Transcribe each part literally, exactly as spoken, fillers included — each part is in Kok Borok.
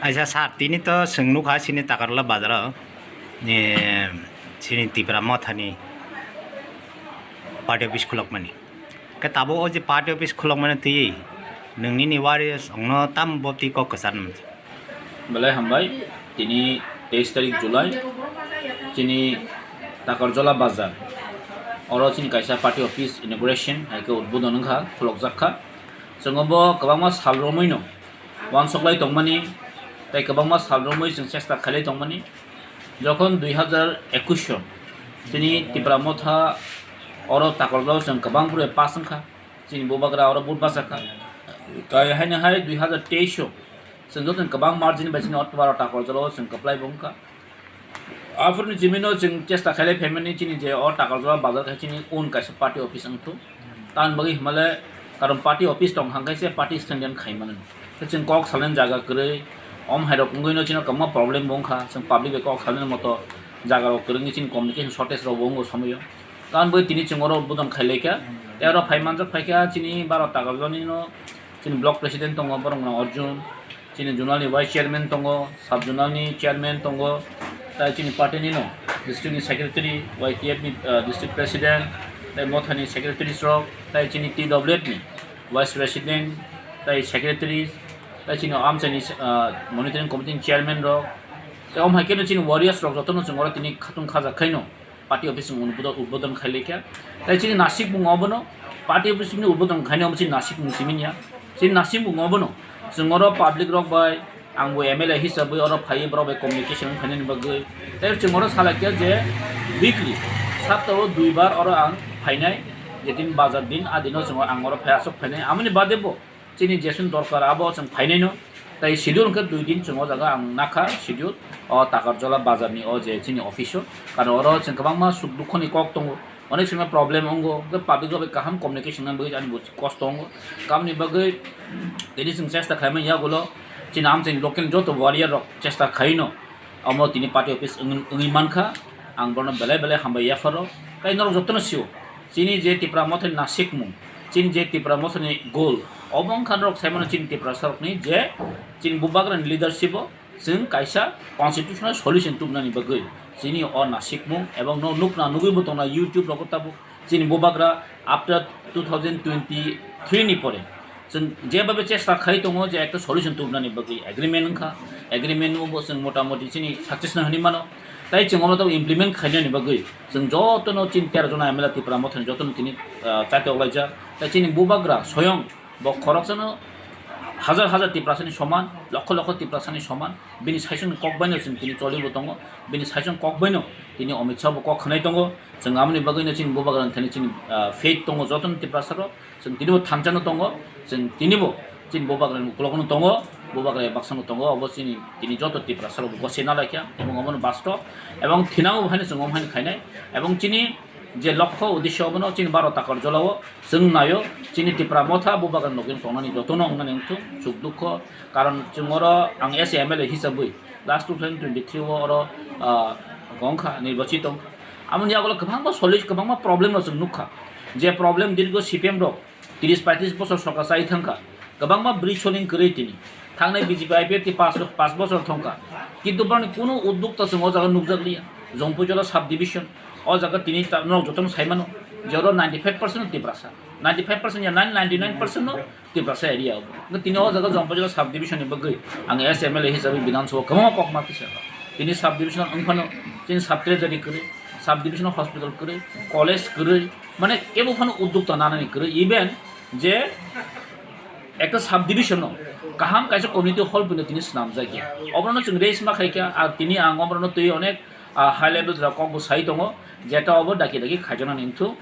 Aisa sir, tini to chwng nukha chini Takarjala bazaro, eh, chini Tipra Mothani party office khulokmani. Khe tabuk o je party office khulokmani twi nwng nini warriors ongno tamo bo twi kok kwcharnai. Belai hambai, tini teis tarik July, chini Takarjala bazar, oro chini kaisa party office inauguration, hai khe udbodon wngkha, khulokjak kha. Chwng bo kwbangma sal romwino uansuklai tongmani, tei kwbangma sal romwi chwng chesta khailai tongmani. Jokhon dui hazar ekush o chini Tipra Motha oro Takarjala o chwng kwbang bwrwi pass wngkha, chini bubagra oro vote bachakha. Tei haino hai dui hazar teis o chwng jotono kwbang margin bai chini o Takarjala o chwng kwplai bo wngkha. Aphuruni jimino chwng chesta khailai phaimani chini je o Takarjala bazar khe chini own kaisa party office wngthu. Tamoni bagwi himale karon party office tong hangkhe se party stand khaimani. Khe chwng kok salnani jaga kwrwi, om hairok wngwino chini kwbangma problem bo wngkha, chwng public bai kok salnani moto jaga rok kwrwngwi chini communication shortage rok bo wngo somoyo. Tamoni bagwi tini chwng oro udbodon khailaikha. Tei oro phai manjak phaikha chini baro Takarjalani no chini block president tongo borok no Arjun, chini zonal ni vice chairman tongo, sub zonal ni chairman tongo, tai chini party ni no district ni secretary, Y T F ni, ah, district president, tai Motha ni secretaries rok, tai chini T W F ni vice president, tai secretaries, tai chini amchai ni, ah, monitoring committee ni chairman rok, tai om hai khe no chini warriors rok joto no chwng oro tini khatung khajak khai no. Party office ni udbodon, udbodon khailai kha. Tai chini nasikmung obono, party office ni udbodon khaina obo chini nasikmung simi ya. Chini nasikmung obono chwng oro public rok bai, ang bo M L A hisabwi oro phaiwi borok bai communication khainani bagwi. Tai chwng oro salai kha je weekly, saptao dui bar oro ang phainai, je din bazar din, a dino chwng ang oro phai aswk phainai. Amoni bade bo chini jeswk dorkar abo chwng phainaino. Tai schedule hwnkhe dui din chwng o jaga ang nakha schedule o Takarjala bazar ni o je chini office o. Karon oro chwng kwbangma suk dukho ni kok tongo, onek somoi problem wngo, hwnkhe public rok bai kaham communication nang bagwi ani bo kosto wngo. Tamoni bagwi tini chwng chesta khlaimani yagulo chini amchaini local joto warrior rok chesta khaino. Omo tini party office wng-, wngwi mankha, ang bono belai belai hambai yapharo. Tai norok jotono sio, chini je Tipra Mothani nasikmung, chini je Tipra Mothani goal, obo wngkha norok saimano chini Tiprasa rokni je chini bubagrani leadership o chwng kaisa constitutional solution tubunani bagwi chini o nasikmung ebong no nukna nugwi bo tongna YouTube rogo tabuk. Chini bubagra after two thousand twenty-three ni pore chwng jeba be chesta khai tongo je ekta solution tubunani bagwi agreement wngkha, agreement no bo chwng motamoti chini success no hinwi mano, tai chwng omo tabuk implement khainani bagwi chwng jotono chini tero jona M L A Tipra Mothani jotono tini, ah, chati oklaijak, tai chini bubagra soyong bo khoroksano hajar hajar Tiprasani soman, lokho lokho Tiprasani soman, bini saisong kok baino chwng tini cholibo tongo, bini saisong kok baino tini Amit Shah bo kok khwnai tongo. Chwng amoni bagwino chini bubagrani thani chini, ah, faith tongo jotono Tiprasarok. Chwng tinibo thansa no tongo, chwng tinibo chini bubagrani ukulok no tongo, bubagra baksa no tongo, obo chini tini joto Tiprasarok gose nalaikha, ebong obono basto, ebong thinango bo haino chwng omo haino khainai, ebong chini je lokho uddesho obono chini baro Takarjala o chwng naio, chini Tipra Motha bubagra nogin tongnani jotono wngnani wngthung, suk dukho, karon chwng oro ang as a M L A hisabwi last two thousand twenty-three o oro, ah, wngkha, nirbachit wngkha. Amoni yagulo kwbangma solution, kwbangma problem no chwng nukha. Je problem dirgo C P M rok tris paitris bosor sorkar chai thangkha, kwbangma bridge soling kwrwi tini. Thangnai B J P I P F T pas, pas bosor thangkha, kintu borokni kunu uddokta chwng o jaga nukjakliya. Jompuijala sub division, o jaga tini ta-, norok jotono saimano je oro ninety five percent no Tiprasa, ninety five percent ya ninety nine percent no Tiprasa area o. Hwnkhe tini o jaga Jompuijala sub division ni bagwi ang as M L A hisabe Bidhan Sabha o kwbangma kokma kisa. Tini sub division wngphano chini sub treasury kwrwi, sub division hospital kwrwi, college kwrwi, mane kebo phano uddokta nanani kwrwi, even je ekta sub division no kaham kaisa community hall phano tini swnamjakya. Oborokno chwng raise ma khaikha, ar tini ang oborokno twi onek, ah, high level jora kokbo sai tongo, jeta obo daki daki khaijaknani wngthung.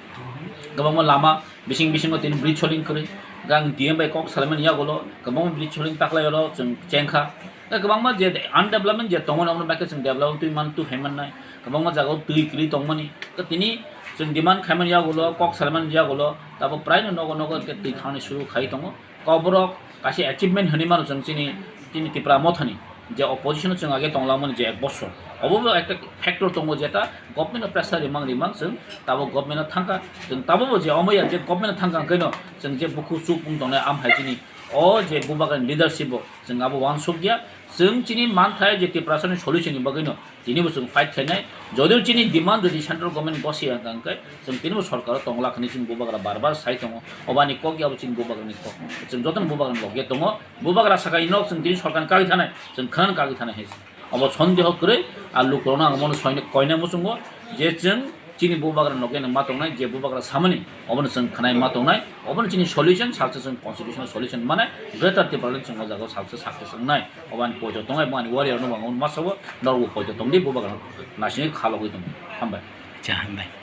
Kwbangma lama bising bisingo tini bridge soling kwrwi, Gang D M bai kok salaimani yagulo kwbangma bridge soling taklai oro chwng chengkha. Tei kwbangma je undevelopment je tongmani, omono bai khe chwng development twi man, twi hai mannai. Kwbangma jagao twi kwrwi tongmani. Tei tini chwng demand khaimani yagulo, kok salaimani yagulo, tabo praino nogo nogo twi thangni suru khai tongo. Kokborok kaisa achievement hinwi mano chwng chini, chini Tipra Mothani je opposition o chwng age tonglangmani je ek bosor. Obo bo ekta factor tongo, jeta government o pressure rimang rimang chwng tabo government o thangkha. Chwng tabo bo je omoya je government o thangkha hwnkhe no chwng je bukhuk chuk wng tongnai, am hai chini o je Bubagrani leadership bo chwng abo uansukya. Chwng chini manthai je Tiprasani solution ni bagwi no tini bo chwng fight khainai. Jodi chini demand jodi central government bosi ya hwnkhe chwng tini bo sorkar o tongla khani chini Bubagra bar bar sai tongo. Obani kok ya bo chini Bubagrani kok. Chwng jotono Bubagrani logya tongo. Bubagra sakai nok chwng tini sorkar kagwi thanai, chwng khana kagwi thanai hai. Obo sondeho kwrwi, a lukurokno ang omono soino koina muchungo je chwng chini Bubagra nokya ma tongnai, je Bubagra samani obono chwng khnai ma tongnai, obono chini solution salsa chwng constitutional solution manai, Greater Tipraland chwng o jaga o salsa success wngnai. Obo ani poito tongnai, bo ani warrior no bo ang masa o norok bo poito tongdi, Bubagra nasini khalogwi tongo. Hambai. Acha, hambai.